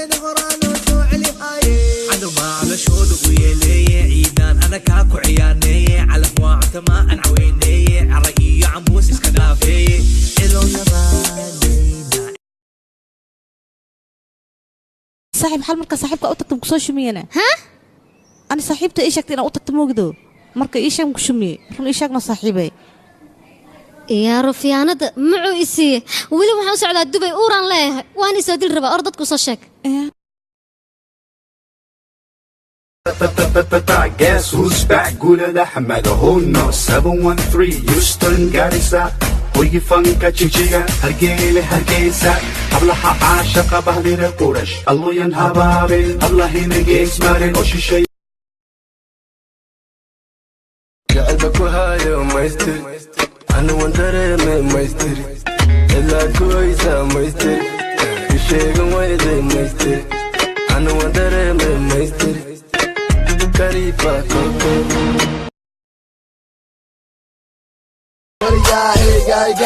Dhexdeena horaa loo soo celihaaye. Cadow calashooda u yeeleeye, ciidaan ana kaa ku ciyaaneeye, calaf waa cunta aan caweyneeye, cara iyo cambuus iska dhaafeeye, cilow yabaaneyna. Saaxiib, xal marka saaxiibka u tagta kusoo shumiyana. Ha? Ani saaxiibta ii sheegtay inaan u tagto, moogdo? Marka ii sheeg, ku shumiyey? Run ii sheegno, saaxiibay. Yaa rufiyaanada mucuu i siiye? Weli waxaan u socdaa Dubay, uuraan leeyahay, waan isoo dil rabaa. Or dadku soo sheeg. Guess who's back? Gulad Ahmed, Hono 713, Houston, Garissa. Hoy fanka Jigjiga, Hargeyle, Hargeysa. Hablaha caashaqa bahdira Qurash. Alloyan habaabin, hablahina gees marin oo shishay. Jacelba ku hayo maystiri, anu wan dareeme maystiri, ilaa kuwaysa maystiri, isheegan wayday maystiri, anu wan dareeme maystiri, kariifa koko.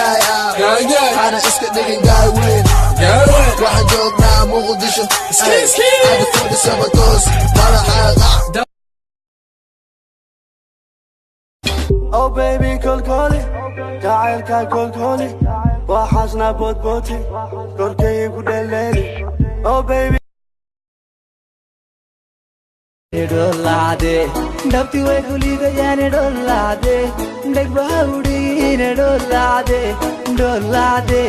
Hana iska dhigin gaar weyn, waxaan joognaa Muqdisho ada fadhisabatoos madaxa. Oh baby, kolkoli jacaylka, kolkoli waxaasna boodbooti korkaygu dheleeli. Oh baby. Dhoolaade dhabti way kuliidayaane, dhoolaade dhegbaha udhiine, dhoolaade dhoolaade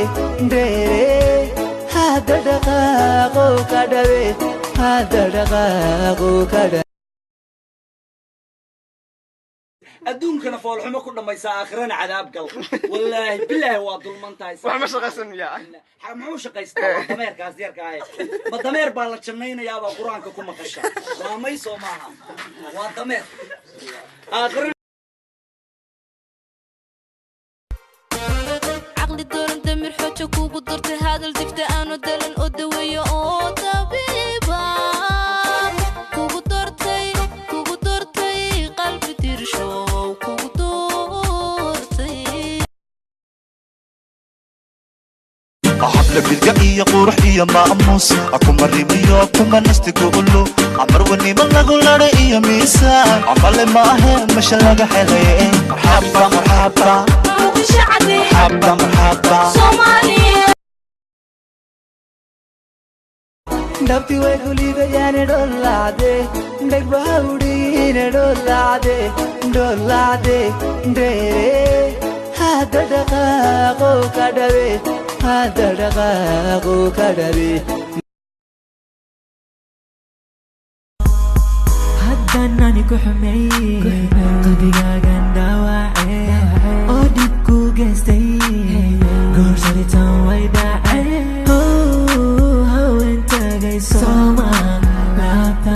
dheere, hadda dhaqaaqo ka dhawe, hadda dhaqaaqo ka dhawe. Adduunkana foolxumo ku dhammaysaa, aakhirana cadaab gal. Wallaahi bilaahi, waa dulman tahay. Wax ma shaqaysan miyaa? Muxuu shaqaystaa? Waa dameerkaas yarka ahe. Ma dameer baa la jannaynayaabaa Qur-aanka ku maqasha? Waa may, soo maaha? Waa dameer aakhirana. Caqli dooran, damir xooja kugu dortay, hadal difta aanu dalan oo daweeyo oo dabiiba kugu dortay, kugu dortay, qalbi dirshow kugu dortay. Habla bilga iyo qurux iyo maamuus kuma rimiyo kuma nastigulu amarwanimo lagu ladhay iyo miisaan camale maahe mesha laga helay. Marxaba, marxaba, marxaba, marxaba. Dhabti way kuliidayaane, dhoolaade dhegbaha udhiine, dhoolaade dhoolaade dheere, hadda dhaqaaqo ka dhawe, hadda dhaqaaqo ka dhawe. Haddaan ani ku xumeeyey, qalbigaagan dhaawacay oo dhib ku geystay, goor sharitaan way dhacay, haween tagay sooma laabta.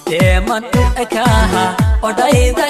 Deeman u ekaaha odhayda.